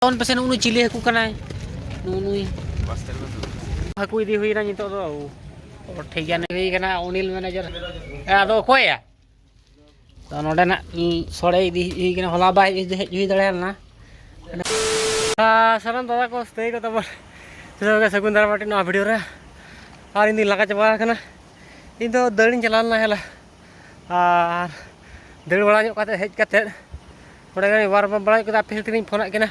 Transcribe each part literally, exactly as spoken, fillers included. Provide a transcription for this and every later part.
ᱛᱟᱵᱚᱱ ᱯᱮᱥᱮ ᱱᱩᱜᱼᱩ ᱱᱩᱭ ᱪᱤᱞᱤ ᱦᱟᱹᱠᱩ ᱠᱟᱱᱟᱭ, ᱱᱩᱜᱼᱩ ᱱᱩᱭ ᱦᱟᱹᱠᱩ ᱤᱫᱤ ᱦᱩᱭᱱᱟ ᱱᱤᱛᱚᱜ ᱫᱚ᱾ ᱚ, ᱴᱷᱤᱠ ᱜᱮᱭᱟ, ᱱᱩᱭ ᱦᱩᱭ ᱠᱟᱱᱟ ᱚᱱᱤᱞ ᱢᱮᱱᱮᱡᱟᱨ᱾ ᱦᱮᱸ, ᱟᱫᱚ ᱚᱠᱚᱭᱟ? ᱛᱚ ᱱᱚᱸᱰᱮ ᱱᱟᱜ ᱥᱚᱲᱮ ᱤᱫᱤ ᱦᱩᱭ ᱠᱟᱱᱟ, ᱦᱚᱞᱟ ᱵᱟᱭ ᱦᱮᱡ ᱦᱩᱭ ᱫᱟᱲᱮ ᱞᱮᱱᱟ᱾ ᱟᱨ ᱥᱟᱱᱟᱢ ᱫᱟᱫᱟ ᱠᱚ ᱥᱟᱹᱭ ᱠᱚ ᱛᱟᱵᱚᱱ, ᱡᱚᱛᱚ ᱜᱮ ᱥᱟᱹᱜᱩᱱ ᱫᱟᱨᱟᱢ ᱟᱹᱴᱤ ᱱᱚᱣᱟ ᱵᱷᱤᱰᱤᱭᱳ ᱨᱮ᱾ ᱟᱨ ᱤᱧ ᱫᱚᱧ ᱞᱟᱸᱜᱟ ᱪᱟᱵᱟ ᱟᱠᱟᱱᱟ᱾ ᱤᱧ ᱫᱚ ᱫᱟᱹᱲᱤᱧ ᱪᱟᱞᱟᱣ ᱞᱮᱱᱟ ᱦᱮᱞᱟ, ᱟᱨ ᱫᱟᱹᱲ ᱵᱟᱲᱟ ᱧᱚᱜ ᱠᱟᱛᱮ ᱦᱮᱡ ᱠᱟᱛᱮ ᱱᱚᱸᱰᱮ ᱜᱮ ᱵᱟᱨ ᱵᱟᱲᱟ ᱧᱚᱜ ᱠᱟᱛᱮ ᱟᱯᱮ ᱥᱟᱛᱮ ᱜᱤᱧ ᱯᱷᱳᱱᱟᱫ ᱠᱤᱱᱟ᱾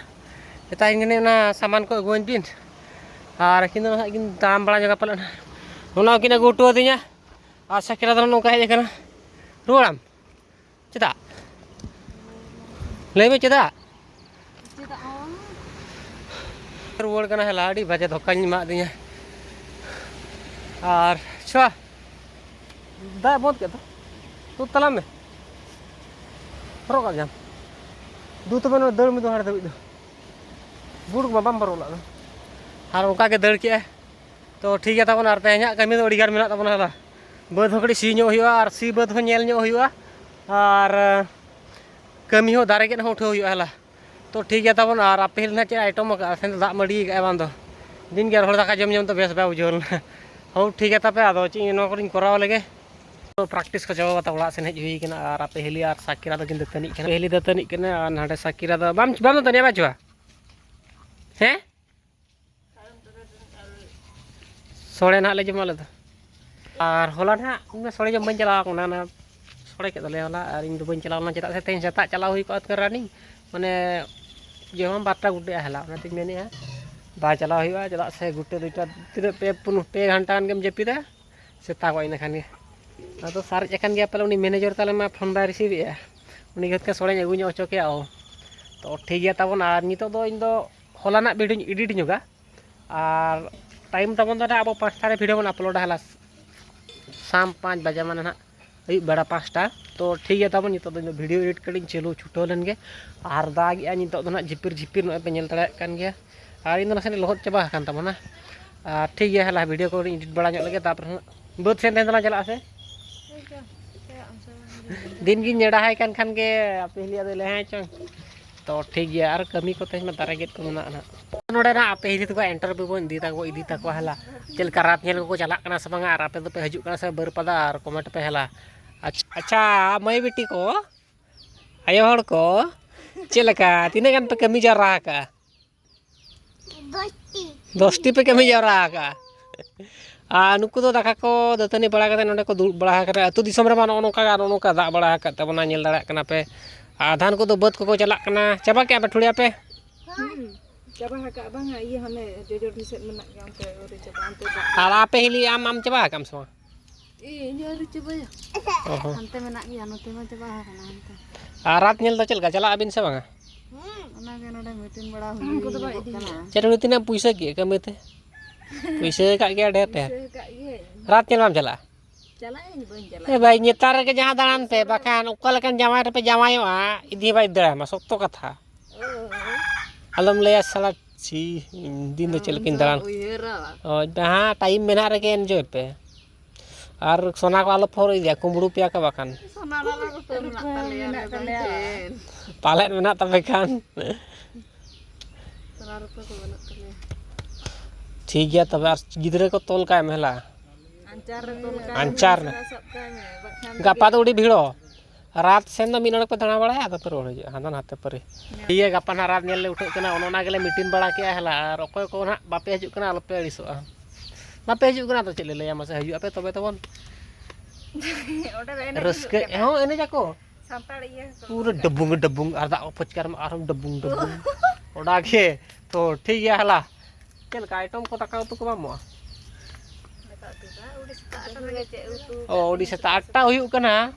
ᱢᱮᱛᱟᱭ ᱠᱟᱹᱱᱟᱹᱧ ᱚᱱᱟ ᱥᱟᱢᱟᱱ ᱠᱚ ᱟᱹᱜᱩᱣᱟᱹᱧ ᱵᱤᱱ, ᱟᱨ ᱟᱹᱠᱤᱱ ᱫᱚ ᱱᱟᱦᱟᱜ ᱠᱤᱱ ᱛᱟᱲᱟᱢ ᱵᱟᱲᱟ ᱧᱚᱜᱟ ᱯᱟᱞᱮᱱ᱾ ᱚᱱᱟ ᱠᱤᱱ ᱟᱹᱜᱩ ᱦᱚᱴᱚ ᱟᱹᱫᱤᱧᱟ᱾ ᱟᱨ ᱥᱟᱠᱤᱨᱟ ᱫᱚ ᱱᱚᱝᱠᱟ ᱦᱮᱡ ᱟᱠᱟᱱᱟ, ᱨᱩᱣᱟᱹᱲᱟᱢ᱾ ᱪᱮᱫᱟᱜ? ᱞᱟᱹᱭ ᱢᱮ ᱪᱮᱫᱟᱜ? ᱪᱮᱫᱟᱜ ᱦᱚᱸ? ᱨᱩᱣᱟᱹᱲ ᱠᱟᱱᱟ ᱦᱮᱞᱟ, ᱟᱹᱰᱤ ᱵᱟᱡᱮ ᱫᱷᱚᱠᱟᱧ ᱮᱢᱟᱫᱤᱧᱟ᱾ ᱟᱨ ᱪᱷᱟ, ᱫᱟᱜ ᱵᱚᱱᱫ ᱠᱮᱫ ᱫᱚ᱾ ᱛᱩᱫ ᱛᱟᱞᱟᱝ ᱢᱮ᱾ ᱦᱚᱨᱚᱜ ᱠᱟᱜ ᱜᱮᱭᱟᱢ᱾ ᱫᱩ ᱛᱚᱵᱮ ᱱᱚᱣᱟ ᱫᱟᱹᱲ ᱢᱮ ᱫᱚ ᱦᱟᱸᱰᱮ ᱫᱷᱟᱹᱵᱤᱡ ᱫᱚ᱾ ᱵᱩᱴ ᱠᱚᱢᱟ ᱵᱟᱢ ᱦᱚᱨᱚᱜ ᱞᱟᱜ ᱫᱚ᱾ ᱟᱨ ᱚᱱᱠᱟ ᱜᱮ ᱫᱟᱹᱲ ᱠᱮᱜᱼᱟᱭ᱾ ᱛᱚ ᱴᱷᱤᱠ ᱜᱮᱭᱟ ᱛᱟᱵᱚᱱ, ᱟᱨ ᱛᱮᱦᱮᱧᱟᱜ ᱠᱟᱹᱢᱤ ᱫᱚ ᱟᱹᱰᱤ ᱜᱟᱱ ᱢᱮᱱᱟᱜ ᱛᱟᱵᱚᱱᱟ ᱦᱮᱞᱟ᱾ ᱵᱟᱹᱫᱽ ᱦᱚᱸ ᱠᱟᱹᱴᱤᱡ ᱥᱤ ᱧᱚᱜ ᱦᱩᱭᱩᱜᱼᱟ, ᱟᱨ ᱥᱤ ᱵᱟᱹᱫᱽ ᱦᱚᱸ ᱧᱮᱞ ᱧᱚᱜ ᱦᱩᱭᱩᱜᱼᱟ, ᱟᱨ ᱠᱟᱹᱢᱤ ᱦᱚᱸ ᱫᱟᱨᱮ ᱜᱮᱫ ᱦᱚᱸ ᱩᱴᱷᱟᱹᱣ ᱦᱩᱭᱩᱜᱼᱟ ᱦᱮᱞᱟ᱾ ᱛᱚ ᱴᱷᱤᱠ ᱜᱮᱭᱟ ᱛᱟᱵᱚᱱ, ᱟᱨ ᱟᱯᱮ ᱦᱤᱞ ᱱᱟᱦᱟᱜ ᱪᱮᱫ ᱟᱭᱴᱚᱢ ᱟᱠᱟᱫᱼᱟ? ᱥᱮ ᱫᱟᱜ ᱢᱟᱹᱰᱤ ᱟᱠᱟᱫᱼᱟ ᱵᱟᱝ ᱫᱚ? ᱫᱤᱱ ᱜᱮ ᱟᱨ ᱦᱚᱲ ᱫᱟᱠᱟ ᱡᱚᱢ ᱡᱚᱢ ᱛᱮ ᱵᱮᱥ ᱵᱟᱭ ᱵᱩᱡᱷᱟᱹᱣ ᱞᱮᱱᱟ᱾ ᱦᱳ ᱴᱷᱤᱠ ᱜᱮᱭᱟ ᱛᱟᱯᱮ, ᱟᱫᱚ ᱪᱮᱫ ᱤᱧ ᱱᱚᱣᱟ ᱠᱚᱨᱮᱧ ᱠᱚᱨᱟᱣ ᱞᱮᱜᱮ᱾ ᱛᱚ ᱯᱨᱮᱠᱴᱤᱥ ᱠᱚ ᱪᱟᱵᱟ ᱠᱟᱛᱮ ᱚᱲᱟᱜ ᱥᱮᱱ ᱦᱮᱡ ᱦᱩᱭ ᱠᱟᱱᱟ, ᱟᱨ ᱟᱯᱮ ᱦᱤᱞᱤ ᱟᱨ ᱥᱟᱠᱤᱨᱟ ᱫᱚᱠᱤᱱ ᱫᱟᱹᱛᱟᱹᱱᱤᱜ ᱠᱟᱱᱟ᱾ ᱦᱤᱞᱤ ᱫᱟᱹᱛᱟᱹᱱᱤᱜ ᱠᱟᱱᱟ, ᱟᱨ ᱱᱟᱰᱮ ᱥᱟᱠᱤᱨᱟ ᱫᱚ ᱵᱟᱢ, ᱵᱟᱢ ᱫᱟᱹᱛᱟᱹᱱᱤᱜᱼᱟ ᱵᱟᱪᱩᱣᱟ? ᱦᱮᱸ? ᱥᱚᱲᱮ ᱱᱟᱦᱟᱜ ᱞᱮ ᱡᱚᱢᱟ ᱟᱞᱮ ᱫᱚ᱾ ᱟᱨ ᱦᱚᱞᱟ ᱱᱟᱦᱟᱜ ᱤᱧ ᱢᱟ ᱥᱚᱲᱮ ᱡᱚᱢ ᱵᱟᱹᱧ ᱪᱟᱞᱟᱣ ᱠᱟᱱᱟ, ᱚᱱᱟ ᱥᱚᱲᱮ ᱠᱮᱫ ᱫᱚᱞᱮ ᱦᱚᱞᱟ, ᱟᱨ ᱤᱧ ᱫᱚ ᱵᱟᱹᱧ ᱪᱟᱞᱟᱣ ᱞᱮᱱᱟ᱾ ᱪᱮᱫᱟᱜ ᱥᱮ ᱛᱮᱦᱮᱧ ᱥᱮᱛᱟᱜ ᱪᱟᱞᱟᱣ ᱦᱩᱭ ᱠᱚᱜᱼᱟ ᱛᱚ running, ᱢᱟᱱᱮ ᱡᱮᱢᱚᱱ ᱵᱟᱨᱴᱟ ᱜᱩᱴᱮᱜᱼᱟ ᱦᱮᱞᱟ, ᱚᱱᱟᱛᱤᱧ ᱢᱮᱱᱮᱫᱼᱟ ᱵᱟᱭ ᱪᱟᱞᱟᱣ ᱦᱩᱭᱩᱜᱼᱟ᱾ ᱪᱮᱫᱟᱜ ᱥᱮ ᱜᱩᱴᱮ ᱫᱩᱭᱴᱟ, ᱛᱤᱱᱟᱹᱜ ᱯᱮ ᱯᱩᱱ, ᱯᱮ ᱜᱷᱟᱱᱴᱟ ᱜᱟᱱ ᱜᱮᱢ ᱡᱟᱹᱯᱤᱫᱟ, ᱥᱮᱛᱟᱜᱚᱜᱼᱟ ᱤᱱᱟᱹ ᱠᱷᱟᱱ ᱜᱮ᱾ ᱟᱫᱚ ᱥᱟᱨᱮᱡ ᱟᱠᱟᱱ ᱜᱮᱭᱟ ᱯᱟᱞᱮ, ᱩᱱᱤ ᱢᱮᱱᱮᱡᱟᱨ ᱛᱟᱞᱮ ᱢᱟ ᱯᱷᱳᱱ ᱵᱟᱭ ᱨᱤᱥᱤᱵᱷ ᱮᱫᱼᱟ, ᱩᱱᱤ ᱜᱮ ᱦᱚᱛᱮ ᱥᱚᱲᱮᱧ ᱟᱹᱜᱩ ᱧᱚᱜ ᱦᱚᱪᱚ ᱠᱮᱭᱟ᱾ ᱚ, ᱛᱚ ᱴᱷᱤᱠ ᱜᱮᱭᱟ ᱛᱟᱵᱚᱱ, ᱟᱨ ᱱᱤᱛᱚᱜ ᱫᱚ ᱤᱧ ᱫᱚ ᱦᱚᱞᱟᱱᱟᱜ ᱵᱷᱤᱰᱤᱭᱳᱧ ᱮᱰᱤᱴ ᱧᱚᱜᱟ, ᱟᱨ ᱴᱟᱭᱤᱢ ᱛᱟᱵᱚᱱ ᱫᱚ ᱱᱟᱦᱟᱜ ᱟᱵᱚ ᱯᱟᱸᱪᱴᱟ ᱨᱮ ᱵᱷᱤᱰᱤᱭᱳ ᱵᱚᱱ ᱟᱯᱞᱳᱰᱟ ᱦᱮᱞᱟ, ᱥᱟᱢ ᱯᱟᱸᱪ ᱵᱟᱡᱮ ᱢᱟᱱᱮ ᱱᱟᱦᱟᱜ ᱟᱹᱭᱩᱵ ᱵᱮᱲᱟ ᱯᱟᱸᱪᱴᱟ᱾ ᱛᱚ ᱴᱷᱤᱠ ᱜᱮᱭᱟ ᱛᱟᱵᱚᱱ, ᱱᱤᱛᱚᱜ ᱫᱚ ᱤᱧ ᱫᱚ ᱵᱷᱤᱰᱤᱭᱳ ᱮᱰᱤᱴ ᱠᱟᱹᱴᱤᱡ ᱤᱧ ᱪᱟᱹᱞᱩ ᱪᱷᱩᱴᱟᱹᱣ ᱞᱮᱱ ᱜᱮ᱾ ᱟᱨ ᱫᱟᱜᱮᱜᱼᱟ ᱱᱤᱛᱚᱜ ᱫᱚ ᱱᱟᱦᱟᱜ ᱡᱷᱤᱯᱤᱨ ᱡᱷᱤᱯᱤᱨ, ᱱᱚᱜᱼᱚᱭ ᱯᱮ ᱧᱮᱞ ᱫᱟᱲᱮᱭᱟᱜ ᱠᱟᱱ ᱜᱮᱭᱟ, ᱟᱨ ᱤᱧ ᱫᱚ ᱱᱟᱥᱮᱱᱟᱜ ᱞᱚᱦᱚᱫ ᱪᱟᱵᱟ ᱟᱠᱟᱱ ᱛᱟᱵᱚᱱᱟ᱾ ᱟᱨ ᱴᱷᱤᱠ ᱜᱮᱭᱟ ᱦᱮᱞᱟ, ᱵᱷᱤᱰᱤᱭᱳ ᱠᱚ ᱮᱰᱤᱴ ᱵᱟᱲᱟ ᱧᱚᱜ ᱞᱮᱜᱮ, ᱛᱟᱨᱯᱚᱨᱮ ᱦᱟᱸᱜ ᱵᱟᱹᱫᱽ ᱥᱮᱱ ᱛᱮᱦᱮᱧ ᱫᱚᱞᱟᱝ ᱪᱟᱞᱟᱜᱼᱟ ᱥᱮ? ᱫᱤᱱ ᱜᱤᱧ ᱱᱮᱰᱟ ᱟᱭ ᱠᱟᱱ ᱠᱷᱟᱱ ᱜᱮ ᱟᱯᱮ ᱦᱤᱞᱤ ᱟᱫᱚ ᱞᱟᱹᱭ ᱦᱮᱸ ᱪᱚᱝ᱾ ᱛᱚ ᱴᱷᱤᱠ ᱜᱮᱭᱟ, ᱟᱨ ᱠᱟᱹᱢᱤ ᱠᱚ ᱛᱮᱦᱮᱧ ᱢᱟ ᱫᱟᱨᱮ ᱜᱮᱫ ᱠᱚ ᱢᱮᱱᱟᱜᱼᱟ ᱱᱟᱦᱟᱜ᱾ ᱱᱚᱰᱮ ᱱᱟᱦᱟᱜ ᱟᱯᱮ ᱦᱤᱨᱤ ᱛᱟᱠᱚ ᱤᱱᱴᱟᱨᱵᱷᱤᱭᱩ ᱵᱚᱱ ᱤᱫᱤ ᱛᱟᱠᱚ, ᱤᱫᱤ ᱛᱟᱠᱚᱣᱟ ᱦᱮᱞᱟ᱾ ᱪᱮᱫ ᱞᱮᱠᱟ ᱨᱟᱛ ᱧᱮᱞ ᱠᱚᱠᱚ ᱪᱟᱞᱟᱜ ᱠᱟᱱᱟ ᱥᱮ ᱵᱟᱝᱟ, ᱟᱨ ᱟᱯᱮ ᱫᱚᱯᱮ ᱦᱤᱡᱩᱜ ᱠᱟᱱᱟ ᱥᱮ ᱵᱟᱹᱨᱯᱟᱫᱟ, ᱟᱨ ᱠᱚᱢᱮᱱᱴ ᱯᱮ ᱦᱮᱞᱟ᱾ ᱟᱪ-, ᱟᱪᱪᱷᱟ, ᱢᱟᱹᱭ ᱵᱤᱴᱤ ᱠᱚ, ᱟᱭᱳ ᱦᱚᱲ ᱠᱚ, ᱪᱮᱫ ᱞᱮᱠᱟ, ᱛᱤᱱᱟᱹᱜ ᱜᱟᱱ ᱯᱮ ᱠᱟᱹᱢᱤ ᱡᱟᱣᱨᱟ ᱟᱠᱟᱜᱼᱟ? ᱫᱚᱥᱴᱤ᱾ ᱫᱚᱥᱴᱤ ᱯᱮ ᱠᱟᱹᱢᱤ ᱡᱟᱣᱨᱟ ᱟᱠᱟᱜᱼᱟ᱾ ᱟᱨ ᱱᱩᱠᱩ ᱫᱚ ᱫᱟᱠᱟ ᱠᱚ ᱫᱟᱹᱛᱟᱹᱱᱤ ᱵᱟᱲᱟ ᱠᱟᱛᱮ ᱱᱚᱸᱰᱮ ᱠᱚ ᱫᱩᱲᱩᱵ ᱵᱟᱲᱟ ᱟᱠᱟᱱᱟ᱾ ᱟᱹᱛᱩ ᱫᱤᱥᱚᱢ ᱨᱮᱢᱟ ᱱᱚᱜᱼᱚ ᱱᱚᱝᱠᱟ ᱟᱨ ᱱᱚᱜᱼᱚ ᱱᱚᱝᱠᱟ ᱫᱟᱜ ᱵᱟᱲᱟ ᱟᱠᱟᱫ ᱛᱟᱵᱚᱱᱟ, ᱧᱮᱞ ᱫᱟᱲᱮᱭᱟᱜ ᱠᱟᱱᱟ ᱯᱮ᱾ ᱟᱨ ᱟᱫᱷᱟᱱ ᱠᱚᱫᱚ ᱵᱟᱹᱫᱽ ᱠᱚᱠᱚ ᱪᱟᱞᱟᱜ ᱠᱟᱱᱟ᱾ ᱪᱟᱵᱟ ᱠᱮᱜᱼᱟ ᱯᱮ ᱴᱷᱩᱲᱤ ᱟᱯᱮ? ᱦᱩᱸ, ᱪᱟᱵᱟ ᱟᱠᱟᱫ ᱵᱟᱝᱟ, ᱤᱭᱟᱹ ᱦᱟᱱᱮ ᱡᱚᱡᱚ ᱰᱷᱤᱥᱮᱫ ᱢᱮᱱᱟᱜ ᱜᱮᱭᱟ, ᱚᱱᱛᱮ ᱟᱹᱣᱨᱤ ᱪᱟᱵᱟ, ᱚᱱᱛᱮ ᱫᱟᱜ᱾ ᱟᱨ ᱟᱯᱮ ᱦᱤᱞᱤ ᱟᱢ, ᱟᱢ ᱪᱟᱵᱟ ᱟᱠᱟᱫ ᱟᱢ ᱥᱮ ᱵᱟᱝ? ᱤᱧ ᱟᱹᱣᱨᱤ ᱪᱟᱵᱟᱭᱟ᱾ ᱚ ᱦᱚᱸ᱾ ᱦᱟᱱᱛᱮ ᱢᱮᱱᱟᱜ ᱜᱮᱭᱟ, ᱱᱚᱛᱮ ᱢᱟ ᱪᱟᱵᱟ ᱟᱠᱟᱱᱟ ᱦᱟᱱᱛᱮ᱾ ᱟᱨ ᱨᱟᱛ ᱧᱮᱞ ᱫᱚ ᱪᱮᱫ ᱞᱮᱠᱟ, ᱪᱟᱞᱟᱜ ᱟᱵᱤᱱ ᱥᱮ ᱵᱟᱝᱟ? ᱚᱱᱟᱜᱮ ᱱᱚᱰᱮ ᱢᱤᱴᱤᱝ ᱵᱟᱲᱟ ᱦᱩᱭᱩᱜ ᱠᱟᱱᱟ᱾ ᱪᱮᱫ ᱩᱱᱤ ᱛᱤᱱᱟᱹᱜ ᱯᱩᱭᱥᱟᱹ ᱠᱮᱫ ᱠᱟᱹᱢᱤ ᱛᱮ? ᱯᱩᱭᱥᱟᱹ ᱟᱠᱟᱫ ᱜᱮᱭᱟ ᱰᱷᱮᱨ ᱰᱷᱮᱨ᱾ ᱯᱩᱭᱥᱟᱹ ᱟᱠᱟᱫ ᱜᱤᱭᱟᱹᱧ᱾ ᱨᱟᱛ ᱧᱮᱞ ᱵᱟᱢ ᱪᱟᱞᱟᱜᱼᱟ? ᱪᱟᱞᱟᱜ ᱟᱹᱧ, ᱵᱟᱹᱧ ᱪᱟᱞᱟᱜᱼᱟ᱾ ᱮ ᱵᱷᱟᱭ, ᱱᱮᱛᱟᱨ ᱨᱮᱜᱮ ᱡᱟᱦᱟᱸ ᱫᱟᱬᱟᱱ ᱯᱮ, ᱵᱟᱠᱷᱟᱱ ᱚᱠᱟ ᱞᱮᱠᱟᱱ ᱡᱟᱶᱟᱭ ᱨᱮᱯᱮ ᱡᱟᱶᱟᱭᱚᱜᱼᱟ, ᱤᱫᱤ ᱦᱚᱸ ᱵᱟᱭ ᱤᱫᱤ ᱫᱟᱲᱮᱭᱟᱢᱟ, ᱥᱚᱠᱛᱚ ᱠᱟᱛᱷᱟ᱾ ᱚ᱾ ᱟᱞᱚᱢ ᱞᱟᱹᱭᱟ ᱥᱟᱞᱟ, ᱪᱷᱤ, ᱤᱧ ᱫᱤᱱ ᱫᱚ ᱪᱮᱫ ᱞᱮᱠᱟᱧ ᱫᱟᱬᱟᱱ᱾ ᱩᱭᱦᱟᱹᱨᱟ᱾ ᱦᱳᱭ, ᱡᱟᱦᱟᱸ ᱴᱟᱭᱤᱢ ᱢᱮᱱᱟᱜ ᱨᱮᱜᱮ ᱮᱱᱡᱚᱭ ᱯᱮ᱾ ᱟᱨ ᱥᱚᱱᱟ ᱠᱚ ᱟᱞᱚ ᱯᱮ ᱦᱚᱨᱚᱜ ᱤᱫᱤᱭᱟ, ᱠᱩᱢᱵᱽᱲᱩ ᱯᱮᱭᱟ ᱠᱚ ᱵᱟᱠᱷᱟᱱ᱾ ᱥᱚᱱᱟ ᱨᱟᱱᱟ ᱨᱩᱯᱟᱹ ᱢᱮᱱᱟᱜ ᱛᱟᱞᱮᱭᱟ, ᱢᱮᱱᱟᱜ ᱛᱟᱞᱮᱭᱟ᱾ ᱯᱟᱞᱮᱫ ᱢᱮᱱᱟᱜ ᱛᱟᱯᱮ ᱠᱷᱟᱱ᱾ ᱥᱚᱱᱟ ᱨᱩᱯᱟᱹ ᱠᱚ ᱵᱟᱹᱱᱩᱜ ᱛᱟᱞᱮᱭᱟ᱾ ᱴᱷᱤᱠ ᱜᱮᱭᱟ ᱛᱚᱵᱮ, ᱟᱨ ᱜᱤᱫᱽᱨᱟᱹ ᱠᱚ ᱛᱚᱞ ᱠᱟᱭ ᱢᱮ ᱦᱮᱞᱟ᱾ ᱟᱧᱪᱟᱨ ᱨᱮ ᱛᱚᱞ ᱠᱟᱭ ᱢᱮ᱾ ᱟᱧᱪᱟᱨ ᱨᱮ᱾ ᱥᱟᱵ ᱠᱟᱭ ᱢᱮ, ᱵᱟᱠᱷᱟᱱ ᱜᱟᱯᱟ ᱫᱚ ᱟᱹᱰᱤ ᱵᱷᱤᱲᱚᱜ᱾ ᱨᱟᱛ ᱥᱮᱱ ᱫᱚ ᱢᱤᱫ ᱦᱚᱲ ᱠᱚ ᱫᱟᱬᱟ ᱵᱟᱲᱟᱭᱟ, ᱟᱫᱚ ᱯᱮ ᱨᱩᱣᱟᱹᱲ ᱦᱤᱡᱩᱜᱼᱟ ᱦᱟᱱᱟ ᱱᱟᱛᱮ ᱯᱟᱹᱨᱤ᱾ ᱤᱭᱟᱹ, ᱜᱟᱯᱟ ᱱᱟᱦᱟᱜ ᱨᱟᱛ ᱧᱮᱞ ᱞᱮ ᱩᱴᱷᱟᱹᱜ ᱠᱟᱱᱟ, ᱚᱱᱮ ᱚᱱᱟ ᱜᱮᱞᱮ ᱢᱤᱴᱤᱝ ᱵᱟᱲᱟ ᱠᱮᱜᱼᱟ ᱦᱮᱞᱟ᱾ ᱟᱨ ᱚᱠᱚᱭ ᱠᱚ ᱱᱟᱦᱟᱜ ᱵᱟᱯᱮ ᱦᱤᱡᱩᱜ ᱠᱟᱱᱟ, ᱟᱞᱚᱯᱮ ᱟᱹᱲᱤᱥᱚᱜᱼᱟ᱾ ᱵᱟᱯᱮ ᱦᱤᱡᱩᱜ ᱠᱟᱱᱟ ᱛᱚ ᱪᱮᱫ ᱞᱮ ᱞᱟᱹᱭᱟ, ᱢᱟᱥᱮ ᱦᱤᱡᱩᱜ ᱟᱯᱮ ᱛᱚᱵᱮ ᱛᱟᱵᱚᱱ᱾ ᱚᱸᱰᱮ ᱫᱚ ᱮᱱᱮᱡ ᱨᱟᱹᱥᱠᱟᱹ ᱦᱩᱭᱩᱜ ᱠᱟᱱᱟ᱾ ᱦᱚᱸ ᱮᱱᱮᱡ ᱟᱠᱚ᱾ ᱥᱟᱱᱛᱟᱲ ᱤᱭᱟᱹ ᱠᱚ᱾ ᱯᱩᱨᱟᱹ ᱰᱟᱵᱩᱝ ᱰᱟᱵᱩᱝ, ᱟᱨ ᱫᱟᱜ ᱯᱷᱚᱪᱠᱟᱨ ᱢᱟ ᱟᱨᱦᱚᱸ ᱰᱟᱵᱩᱝ ᱰᱟᱵᱩᱝ᱾ ᱚᱱᱟ ᱜᱮ᱾ ᱛᱚ ᱴᱷᱤᱠ ᱜᱮᱭᱟ ᱦᱮᱞᱟ᱾ ᱪᱮᱫ ᱞᱮᱠᱟ ᱟᱭᱴᱚᱢ ᱠᱚ, ᱫᱟᱠᱟ ᱩᱛᱩ ᱠᱚ ᱵᱟᱢ ᱮᱢᱚᱜᱼᱟ? ᱫᱟᱠᱟ ᱩᱛᱩ ᱫᱚ ᱟᱹᱰᱤ ᱥᱮᱛᱟᱜ ᱟᱴᱟ ᱨᱮᱜᱮ ᱪᱮᱫ ᱩᱛᱩ? ᱚ, ᱟᱹᱰᱤ ᱥᱮᱛᱟᱜ ᱟᱴᱟ ᱦᱩᱭᱩᱜ ᱠᱟᱱᱟ᱾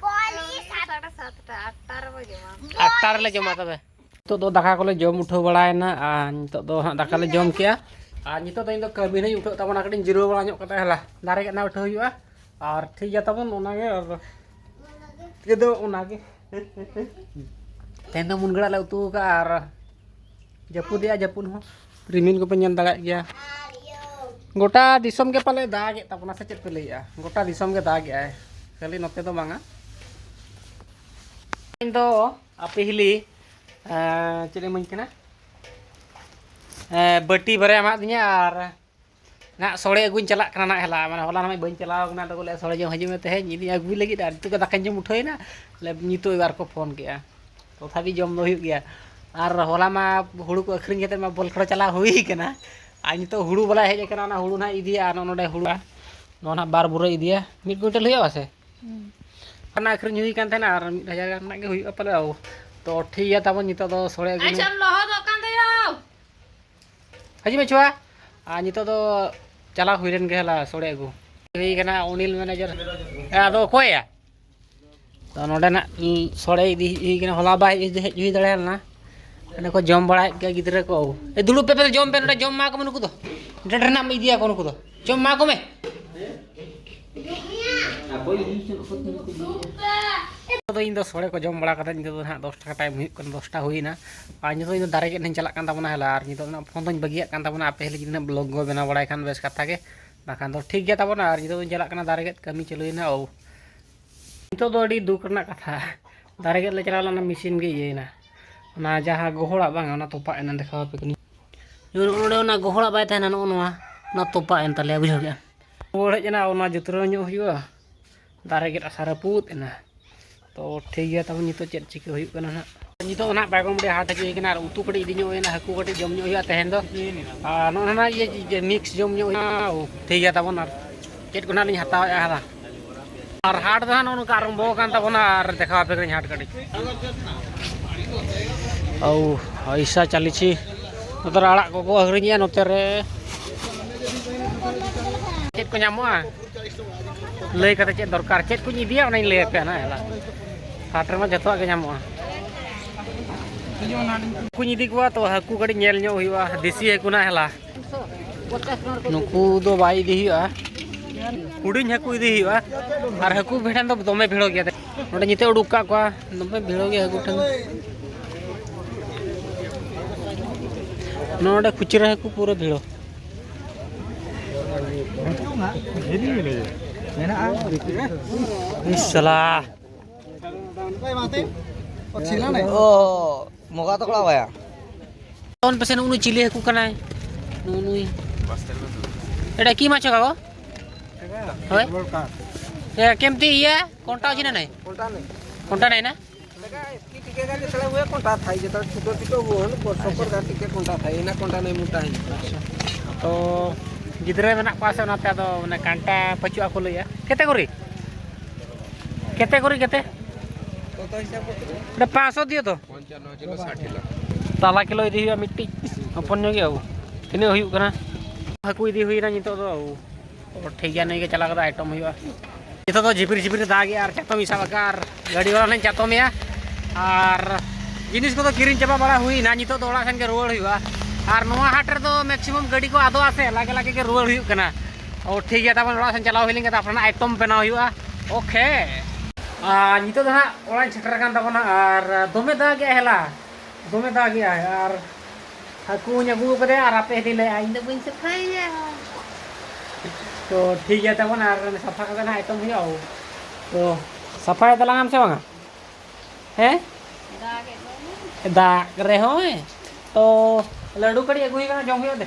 ᱥᱟᱲᱮ ᱥᱟᱛᱴᱟ, ᱟᱴᱟ ᱨᱮᱵᱚ ᱡᱚᱢᱟ᱾ ᱟᱴᱟ ᱨᱮᱞᱮ ᱡᱚᱢᱟ ᱛᱚᱵᱮ᱾ ᱱᱤᱛᱚᱜ ᱫᱚ ᱫᱟᱠᱟ ᱠᱚᱞᱮ ᱡᱚᱢ ᱩᱴᱷᱟᱹᱣ ᱵᱟᱲᱟᱭᱮᱱᱟ, ᱟᱨ ᱱᱤᱛᱚᱜ ᱫᱚ ᱦᱟᱸᱜ ᱫᱟᱠᱟ ᱞᱮ ᱡᱚᱢ ᱠᱮᱜᱼᱟ᱾ ᱟᱨ ᱱᱤᱛᱚᱜ ᱫᱚ ᱤᱧ ᱫᱚ ᱠᱟᱹᱢᱤ ᱱᱟᱧ ᱩᱴᱷᱟᱹᱜ ᱛᱟᱵᱚᱱᱟ, ᱠᱟᱹᱴᱤᱡ ᱤᱧ ᱡᱤᱨᱟᱹᱣ ᱵᱟᱲᱟ ᱧᱚᱜ ᱠᱟᱛᱮ ᱦᱮᱞᱟ, ᱫᱟᱨᱮ ᱜᱮᱫ ᱱᱟ ᱩᱴᱷᱟᱹᱣ ᱦᱩᱭᱩᱜᱼᱟ᱾ ᱟᱨ ᱴᱷᱤᱠ ᱜᱮᱭᱟ ᱛᱟᱵᱚᱱ, ᱚᱱᱟᱜᱮ᱾ ᱟᱨ ᱛᱮᱫᱚ ᱚᱱᱟᱜᱮ᱾ ᱛᱮᱦᱮᱧ ᱫᱚ ᱢᱩᱱᱜᱟᱹ ᱟᱲᱟᱜ ᱞᱮ ᱩᱛᱩ ᱟᱠᱟᱫᱼᱟ ᱟᱨ ᱡᱟᱹᱯᱩᱫᱮᱜᱼᱟ, ᱡᱟᱹᱯᱩᱫ ᱦᱚᱸ᱾ ᱨᱤᱢᱤᱞ ᱠᱚᱯᱮ ᱧᱮᱞ ᱫᱟᱲᱮᱭᱟᱜ ᱜᱮᱭᱟ᱾ ᱜᱚᱴᱟ ᱫᱤᱥᱚᱢ ᱜᱮ ᱯᱟᱞᱮ ᱫᱟᱜᱮᱫ ᱛᱟᱵᱚᱱᱟ, ᱥᱮ ᱪᱮᱫ ᱯᱮ ᱞᱟᱹᱭᱮᱜᱼᱟ? ᱜᱚᱴᱟ ᱫᱤᱥᱚᱢ ᱜᱮ ᱫᱟᱜᱮᱜᱼᱟᱭ, ᱠᱷᱟᱹᱞᱤ ᱱᱚᱛᱮ ᱫᱚ ᱵᱟᱝᱟ᱾ ᱤᱧ ᱫᱚ ᱟᱯᱮ ᱦᱤᱞᱤ ᱮᱸ, ᱪᱮᱫ ᱮᱢ ᱤᱢᱟᱹᱧ ᱠᱟᱱᱟ? ᱮᱸ, ᱵᱟᱹᱴᱤ ᱵᱟᱨᱭᱟ ᱮᱢᱟᱫ ᱫᱤᱧᱟ ᱟᱨ ᱱᱟᱜ ᱥᱚᱲᱮ ᱟᱹᱜᱩᱧ ᱪᱟᱞᱟᱜ ᱠᱟᱱᱟ ᱱᱟᱜ᱾ ᱦᱮᱞᱟ, ᱢᱟᱱᱮ ᱦᱚᱞᱟ ᱱᱟᱜ ᱵᱟᱹᱧ ᱪᱟᱞᱟᱣ ᱠᱟᱱᱟ, ᱟᱫᱚ ᱠᱚ ᱞᱟᱹᱭᱟ, "ᱥᱚᱲᱮ ᱡᱚᱢ ᱦᱤᱡᱩᱜ ᱢᱮ ᱛᱮᱦᱮᱧ, ᱤᱫᱤ ᱟᱹᱜᱩᱭ ᱞᱟᱹᱜᱤᱫ", ᱟᱨ ᱱᱤᱛᱚᱜ ᱜᱮ ᱫᱟᱠᱟᱧ ᱡᱚᱢ ᱩᱴᱷᱟᱹᱣᱮᱱᱟ᱾ ᱞᱮ, ᱱᱤᱛᱚᱜ ᱟᱨ ᱠᱚ ᱯᱷᱳᱱ ᱠᱮᱜᱼᱟ, ᱛᱚᱛᱷᱟᱯᱤ ᱡᱚᱢ ᱫᱚ ᱦᱩᱭᱩᱜ ᱜᱮᱭᱟ᱾ ᱟᱨ ᱦᱚᱞᱟ ᱢᱟ ᱦᱩᱲᱩ ᱠᱚ ᱟᱹᱠᱷᱨᱤᱧ ᱠᱟᱛᱮ ᱢᱟ ᱵᱚᱞ ᱠᱷᱮᱞ ᱪᱟᱞᱟᱣ ᱦᱩᱭ ᱠᱟᱱᱟ, ᱟᱨ ᱱᱤᱛᱚᱜ ᱦᱩᱲᱩ ᱵᱟᱞᱟᱭ ᱦᱮᱡ ᱟᱠᱟᱱᱟ, ᱚᱱᱟ ᱦᱩᱲᱩ ᱱᱟᱜ ᱤᱫᱤᱭᱟ, ᱟᱨ ᱱᱚᱜᱼᱚ ᱱᱚᱰᱮ ᱦᱩᱲᱩ, ᱱᱚᱣᱟ ᱱᱟᱜ ᱵᱟᱨ ᱵᱩᱨᱟᱹ ᱤᱫᱤᱭᱟ, ᱢᱤᱫ ᱠᱩᱭᱤᱱᱴᱟᱞ ᱦᱩᱭᱩᱜᱼᱟ ᱥᱮ? ᱦᱩᱸ᱾ ᱚᱱᱟ ᱟᱹᱠᱷᱨᱤᱧ ᱦᱩᱭ ᱠᱟᱱ ᱛᱟᱦᱮᱱᱟ, ᱟᱨ ᱢᱤᱫ ᱦᱟᱡᱟᱨ ᱜᱟᱱ ᱨᱮᱱᱟᱜ ᱜᱮ ᱦᱩᱭᱩᱜᱼᱟ ᱯᱟᱞᱮ᱾ ᱳ, ᱛᱚ ᱴᱷᱤᱠ ᱜᱮᱭᱟ ᱛᱟᱵᱚᱱ, ᱱᱤᱛᱚᱜ ᱫᱚ ᱥᱚᱲᱮ ᱟᱹᱜᱩ ᱟᱪᱪᱷᱟ, ᱞᱚᱦᱚᱫᱚᱜ ᱠᱟᱱ ᱛᱟᱭᱟ᱾ ᱦᱤᱡᱩᱜ ᱢᱮ ᱪᱷᱩᱣᱟ᱾ ᱟᱨ ᱱᱤᱛᱚᱜ ᱫᱚ ᱪᱟᱞᱟᱣ ᱦᱩᱭ ᱞᱮᱱ ᱜᱮ, ᱦᱮᱞᱟ, ᱥᱚᱲᱮ ᱟᱹᱜᱩ᱾ ᱦᱩᱭ ᱠᱟᱱᱟ, ᱚᱱᱤᱞ ᱢᱮᱱᱮᱡᱟᱨ᱾ ᱦᱮᱸ, ᱟᱫᱚ ᱚᱠᱚᱭᱟ? ᱛᱚ ᱱᱚᱰᱮᱱᱟᱜ ᱥᱚᱲᱮ ᱤᱫᱤ ᱦᱩᱭ ᱠᱟᱱᱟ, ᱦᱚᱞᱟ ᱵᱟᱭ ᱦᱮᱡ ᱦᱩᱭ ᱫᱟᱲᱮ ᱞᱮᱱᱟ᱾ ᱚᱸᱰᱮ ᱠᱚ ᱡᱚᱢ ᱵᱟᱲᱟᱭᱮᱫ ᱜᱮᱭᱟ ᱜᱤᱫᱽᱨᱟᱹ ᱠᱚ᱾ ᱮ, ᱫᱩᱲᱩᱵ ᱯᱮ, ᱯᱮ ᱡᱚᱢ ᱯᱮ, ᱱᱚᱰᱮ ᱡᱚᱢ ᱮᱢᱟ ᱠᱚᱢᱮ ᱱᱩᱠᱩ ᱫᱚ᱾ ᱰᱮᱰ ᱨᱮᱱᱟᱜ ᱮᱢ ᱤᱫᱤᱭᱟᱠᱚ ᱱᱩᱠᱩ ᱫᱚ᱾ ᱡᱚᱢ ᱮᱢᱟ ᱠᱚᱢᱮ᱾ ᱟᱫᱚ ᱤᱧ ᱫᱚ ᱥᱚᱲᱮ ᱠᱚ ᱡᱚᱢ ᱵᱟᱲᱟ ᱠᱟᱛᱮ ᱱᱤᱛᱚᱜ ᱫᱚ ᱱᱟᱦᱟᱜ ᱫᱚᱥ ᱴᱟᱠᱟ ᱴᱟᱭᱤᱢ ᱦᱩᱭᱩᱜ ᱠᱟᱱᱟ, ᱫᱚᱥᱴᱟ ᱦᱩᱭᱱᱟ᱾ ᱟᱨ ᱱᱤᱛᱚᱜ ᱤᱧ ᱫᱚ ᱫᱟᱨᱮ ᱜᱮᱫ ᱦᱟᱸᱜ ᱤᱧ ᱪᱟᱞᱟᱜ ᱠᱟᱱ ᱛᱟᱵᱚᱱᱟ, ᱦᱮᱞᱟ᱾ ᱟᱨ ᱱᱤᱛᱚᱜ ᱫᱚ ᱱᱟᱦᱟᱜ ᱯᱷᱳᱱ ᱫᱚᱧ ᱵᱟᱹᱜᱤᱭᱟᱜ ᱠᱟᱱ ᱛᱟᱵᱚᱱᱟ, ᱟᱯᱮ ᱦᱚᱸ ᱡᱩᱫᱤ ᱱᱟᱦᱟᱜ ᱵᱞᱚᱜ ᱠᱚ ᱵᱮᱱᱟᱣ ᱵᱟᱲᱟᱭ ᱠᱷᱟᱱ ᱵᱮᱥ ᱠᱟᱛᱷᱟ ᱜᱮ, ᱵᱟᱠᱷᱟᱱ ᱫᱚ ᱴᱷᱤᱠ ᱜᱮᱭᱟ ᱛᱟᱵᱚᱱᱟ᱾ ᱟᱨ ᱱᱤᱛᱚᱜ ᱫᱚᱧ ᱪᱟᱞᱟᱜ ᱠᱟᱱᱟ ᱫᱟᱨᱮ ᱜᱮᱫ ᱠᱟᱹᱢᱤ ᱪᱟᱹᱞᱩᱭᱮᱱᱟ᱾ ᱳ, ᱱᱤᱛᱚᱜ ᱫᱚ ᱟᱹᱰᱤ ᱫᱩᱠ ᱨᱮᱱᱟᱜ ᱠᱟᱛᱷᱟ, ᱫᱟᱨᱮ ᱜᱮᱫ ᱞᱮ ᱪᱟᱞᱟᱣ ᱞᱮᱱᱟ, ᱢᱮᱥᱤᱱ ᱜᱮ ᱤᱭᱟᱹᱭᱮᱱᱟ, ᱚᱱᱟ ᱡᱟᱦᱟᱸ ᱜᱚᱦᱚᱲᱟᱜ ᱵᱟᱝ, ᱚᱱᱟ ᱛᱚᱯᱟᱜ ᱮᱱᱟ᱾ ᱫᱮᱠᱷᱟᱣ ᱟᱯᱮ ᱠᱟᱹᱱᱟᱹᱧ, ᱱᱚᱜᱼᱚ ᱱᱚᱰᱮ ᱚᱱᱟ ᱜᱚᱦᱚᱲᱟᱜ ᱵᱟᱭ ᱛᱟᱦᱮᱱᱟ, ᱱᱚᱜᱼᱚ ᱱᱚᱣᱟ, ᱚᱱᱟ ᱛᱚᱯᱟᱜ ᱮᱱ ᱛᱟᱞᱮᱭᱟ, ᱵᱩᱡᱷᱟᱹᱣ ᱠᱮᱜᱼᱟ᱾ ᱨᱩᱣᱟᱹᱲ ᱦᱮᱡ ᱮᱱᱟ, ᱚᱱᱟ ᱡᱩᱛᱨᱟᱹᱣ ᱧᱚᱜ ᱦᱩᱭᱩᱜᱼᱟ, ᱫᱟᱨᱮ ᱜᱮᱫ ᱟᱥᱟ ᱨᱟᱹᱯᱩᱫ ᱮᱱᱟ᱾ ᱛᱚ ᱴᱷᱤᱠ ᱜᱮᱭᱟ ᱛᱟᱵᱚᱱ, ᱱᱤᱛᱚᱜ ᱪᱮᱫ ᱪᱤᱠᱟᱹ ᱦᱩᱭᱩᱜ ᱠᱟᱱᱟ ᱱᱟᱦᱟᱜ᱾ ᱱᱤᱛᱚᱜ ᱫᱚ ᱱᱟᱦᱟᱜ ᱵᱟᱭᱜᱚᱱᱵᱟᱲᱤ ᱦᱟᱴ ᱦᱤᱡᱩᱜ ᱦᱩᱭ ᱠᱟᱱᱟ ᱟᱨ ᱩᱛᱩ ᱠᱟᱹᱴᱤᱡ ᱤᱫᱤ ᱧᱚᱜ ᱦᱩᱭᱱᱟ, ᱦᱟᱹᱠᱩ ᱠᱟᱹᱴᱤᱡ ᱡᱚᱢ ᱧᱚᱜ ᱦᱩᱭᱩᱜᱼᱟ ᱛᱮᱦᱮᱧ ᱫᱚ᱾ ᱟᱨ ᱱᱚᱜᱼᱚ ᱱᱟ ᱤᱭᱟᱹ, ᱤᱭᱟᱹ mix ᱡᱚᱢ ᱧᱚᱜ ᱦᱩᱭᱩᱜᱼᱟ᱾ ᱴᱷᱤᱠ ᱜᱮᱭᱟ ᱛᱟᱵᱚᱱ, ᱟᱨ ᱪᱮᱫ ᱠᱚ ᱱᱟᱦᱟᱜ ᱞᱤᱧ ᱦᱟᱛᱟᱣᱮᱫᱼᱟ ᱦᱟᱞᱟ᱾ ᱟᱨ ᱦᱟᱴ ᱫᱚ ᱦᱟᱸᱜ ᱱᱚᱜᱼᱚ ᱱᱚᱝᱠᱟ ᱟᱨᱟᱢᱵᱚ ᱟᱠᱟᱱ ᱛᱟᱵᱚᱱᱟ, ᱟᱨ ᱫᱮᱠᱷᱟᱣ ᱟᱯᱮ ᱠᱟᱹᱱᱟᱹᱧ ᱦᱟᱴ ᱠᱟᱹᱴᱤᱡ᱾ ᱳ, ᱟᱭᱥᱟ ᱪᱟᱞᱤᱪᱤ᱾ ᱱᱚᱛᱮ ᱨᱮ ᱟᱲᱟᱜ ᱠᱚᱠᱚ ᱟᱹᱠᱷᱨᱤᱧᱮᱜᱼᱟ ᱱᱚᱛᱮ ᱨᱮ᱾ ᱪᱮᱫ ᱠᱚ ᱧᱟᱢᱚᱜᱼᱟ? ᱞᱟᱹᱭ ᱠᱟᱛᱮ ᱪᱮᱫ ᱫᱚᱨᱠᱟᱨ? ᱪᱮᱫ ᱠᱚᱧ ᱤᱫᱤᱭᱟ ᱚᱱᱟᱧ ᱞᱟᱹᱭ ᱟᱯᱮᱭᱟ ᱱᱟᱦᱟᱜ, ᱦᱮᱞᱟ᱾ ᱦᱟᱴ ᱨᱮᱢᱟ ᱡᱚᱛᱚᱣᱟᱜ ᱜᱮ ᱧᱟᱢᱚᱜᱼᱟ᱾ ᱦᱟᱹᱠᱩᱧ ᱤᱫᱤ ᱠᱚᱣᱟ, ᱛᱚ ᱦᱟᱹᱠᱩ ᱠᱟᱹᱴᱤᱡ ᱧᱮᱞ ᱧᱚᱜ ᱦᱩᱭᱩᱜᱼᱟ, ᱫᱮᱥᱤ ᱦᱟᱹᱠᱩ ᱱᱟᱦᱟᱜ, ᱦᱮᱞᱟ᱾ ᱱᱩᱠᱩ ᱫᱚ ᱵᱟᱭ ᱤᱫᱤ ᱦᱩᱭᱩᱜᱼᱟ, ᱦᱩᱰᱤᱧ ᱦᱟᱹᱠᱩ ᱤᱫᱤ ᱦᱩᱭᱩᱜᱼᱟ᱾ ᱟᱨ ᱦᱟᱹᱠᱩ ᱵᱷᱤᱲ ᱴᱷᱮᱱ ᱫᱚ ᱫᱚᱢᱮ ᱵᱷᱤᱲᱚᱜ ᱜᱮᱭᱟ᱾ ᱱᱚᱰᱮ ᱱᱤᱛᱚᱜ ᱩᱰᱩᱠ ᱠᱟᱜ ᱠᱚᱣᱟ, ᱫᱚᱢᱮ ᱵᱷᱤᱲᱚᱜ ᱜᱮᱭᱟ ᱦᱟᱹᱠᱩ ᱴᱷᱮᱱ᱾ ᱱᱚᱰᱮ ᱠᱷᱩᱪᱨᱟᱹ ᱦᱟᱹᱠᱩ ᱯᱩᱨᱟᱹ ᱵᱷᱤᱲᱚᱜ᱾ ᱢᱮᱱᱟᱜᱼᱟ᱾ ᱤᱥ ᱥᱟᱞᱟ᱾ ᱚ᱾ ᱢᱚᱜᱟ ᱛᱚ ᱠᱚᱲᱟ ᱵᱟᱭᱟ᱾ ᱚᱱ ᱯᱮᱥᱮ ᱱᱩᱜᱼᱩ ᱱᱩᱭ ᱪᱤᱞᱤ ᱦᱟᱹᱠᱩ ᱠᱟᱱᱟᱭ? ᱱᱩᱜᱼᱩ ᱱᱩᱭ᱾ ᱮᱴᱟ ᱠᱤ ᱢᱟᱪᱷᱚ ᱠᱟᱜᱚ? ᱦᱳᱭ᱾ ᱮ, ᱠᱮᱢᱛᱤ ᱤᱭᱟᱹ ᱠᱚᱱᱴᱟ ᱚᱪᱤᱱᱟ ᱱᱟᱭ? ᱠᱚᱱᱴᱟ ᱱᱟᱭ ᱱᱟ? ᱮᱴᱟ ᱠᱤ ᱴᱤᱠᱮ ᱜᱟᱱ ᱛᱷᱚᱲᱟ ᱦᱩᱭ ᱠᱚᱱᱴᱟ ᱛᱷᱟᱭ ᱡᱮᱛᱟ ᱪᱷᱳᱴᱳ ᱪᱷᱳᱴᱳ ᱦᱩᱭ ᱵᱚᱨᱥᱚ ᱯᱚᱨ ᱜᱟᱱ ᱴᱤᱠᱮ ᱠᱚᱱᱴᱟ ᱛᱷᱟᱭ ᱤᱱᱟ ᱠᱚᱱᱴᱟ ᱱᱟᱭ ᱢᱩᱴᱟ ᱦᱤ᱾ ᱛᱚ ᱜᱤᱫᱽᱨᱟᱹ ᱢᱮᱱᱟᱜ ᱠᱚᱣᱟ ᱥᱮ ᱚᱱᱟᱛᱮ ᱟᱫᱚ ᱢᱟᱱᱮ ᱠᱟᱱᱴᱟ ᱯᱟᱹᱪᱩᱜ ᱟᱠᱚ ᱞᱟᱹᱭᱟ᱾ ᱠᱮᱛᱮ ᱠᱚᱨᱤ? ᱠᱮᱛᱮ ᱠᱚᱨᱤ ᱠᱮᱛᱮ? ᱚᱱᱟ ᱯᱟᱸᱪᱥᱚ ᱫᱤᱭᱚ ᱛᱚ᱾ ᱛᱟᱞᱟ ᱠᱤᱞᱳ ᱤᱫᱤ ᱦᱩᱭᱩᱜᱼᱟ ᱢᱤᱫᱴᱤᱡ, ᱦᱚᱯᱚᱱ ᱧᱚᱜ ᱜᱮᱭᱟ ᱵᱟᱹᱵᱩ᱾ ᱛᱤᱱᱟᱹᱜ ᱦᱩᱭᱩᱜ ᱠᱟᱱᱟ? ᱦᱟᱹᱠᱩ ᱤᱫᱤ ᱦᱩᱭᱱᱟ ᱱᱤᱛᱚᱜ ᱫᱚ ᱵᱟᱹᱵᱩ᱾ ᱚ, ᱴᱷᱤᱠ ᱜᱮᱭᱟ, ᱱᱩᱭ ᱜᱮ ᱪᱟᱞᱟᱣ ᱠᱟᱛᱮ ᱟᱭᱴᱚᱢ ᱦᱩᱭᱩᱜᱼᱟ᱾ ᱱᱤᱛᱚᱜ ᱫᱚ ᱡᱷᱤᱯᱤᱨ ᱡᱷᱤᱯᱤᱨ ᱫᱟᱜ ᱮᱜᱼᱟ ᱟᱨ ᱪᱟᱛᱚᱢ ᱤᱧ ᱥᱟᱵ ᱟᱠᱟᱫᱼᱟ ᱟᱨ ᱜᱟᱹᱰᱤ ᱵᱟᱞᱟ ᱞᱤᱧ ᱪᱟᱛᱚᱢᱮᱭᱟ᱾ ᱟᱨ ᱡᱤᱱᱤᱥ ᱠᱚᱫᱚ ᱠᱤᱨᱤᱧ ᱪᱟᱵᱟ ᱵᱟᱲᱟ ᱦᱩᱭᱱᱟ, ᱱᱤᱛᱚᱜ ᱫᱚ ᱚᱲᱟᱜ ᱥᱮᱱ ᱜᱮ ᱨᱩᱣᱟᱹᱲ ᱦᱩᱭᱩᱜᱼᱟ᱾ ᱟᱨ ᱱᱚᱣᱟ ᱦᱟᱴ ᱨᱮᱫᱚ ᱢᱮᱠᱥᱤᱢᱟᱢ ᱜᱟᱹᱰᱤ ᱠᱚ ᱟᱫᱚᱜᱼᱟ ᱥᱮ, ᱞᱟᱜᱮ ᱞᱟᱜᱮ ᱜᱮ ᱨᱩᱣᱟᱹᱲ ᱦᱩᱭᱩᱜ ᱠᱟᱱᱟ᱾ ᱚ, ᱴᱷᱤᱠ ᱜᱮᱭᱟ, ᱛᱟᱵᱚᱱ ᱚᱲᱟᱜ ᱥᱮᱱ ᱪᱟᱞᱟᱣ ᱦᱩᱭ ᱞᱮᱱ ᱜᱮ ᱛᱟᱨᱯᱚᱨᱮ ᱱᱟᱜ ᱟᱭᱴᱚᱢ ᱵᱮᱱᱟᱣ ᱦᱩᱭᱩᱜᱼᱟ᱾ ᱳᱠᱮ᱾ ᱟᱨ ᱱᱤᱛᱚᱜ ᱫᱚ ᱦᱟᱸᱜ ᱚᱲᱟᱜ ᱤᱧ ᱥᱮᱴᱮᱨ ᱟᱠᱟᱱ ᱛᱟᱵᱚᱱᱟ ᱟᱨ ᱫᱚᱢᱮ ᱫᱟᱜ ᱮᱜᱼᱟ ᱦᱮᱞᱟ, ᱫᱚᱢᱮ ᱫᱟᱜ ᱮᱜᱼᱟᱭ᱾ ᱟᱨ ᱦᱟᱹᱠᱩᱧ ᱟᱹᱜᱩ ᱟᱠᱟᱫᱮᱭᱟ ᱟᱨ ᱟᱯᱮ ᱦᱮᱸᱫᱮ ᱞᱟᱹᱭᱟ ᱤᱧ ᱫᱚ ᱵᱟᱹᱧ ᱥᱟᱯᱷᱟᱭᱟ᱾ ᱛᱚ ᱴᱷᱤᱠ ᱜᱮᱭᱟ ᱛᱟᱵᱚᱱ, ᱟᱨ ᱥᱟᱯᱷᱟ ᱠᱟᱛᱮ ᱱᱟᱜ ᱟᱭᱴᱚᱢ ᱦᱩᱭᱩᱜᱼᱟ᱾ ᱛᱚ ᱥᱟᱯᱷᱟᱭ ᱛᱟᱞᱟᱝ ᱟᱢ ᱥᱮ ᱵᱟᱝᱟ? ᱦᱮᱸ? ᱫᱟᱜ ᱨᱮᱦᱚᱸᱭ᱾ ᱛᱚ ᱞᱟᱹᱰᱩ ᱠᱟᱹᱴᱤᱡ ᱟᱹᱜᱩᱭ ᱠᱟᱱᱟ, ᱡᱚᱢ ᱦᱩᱭᱩᱜᱼᱟ ᱫᱮ᱾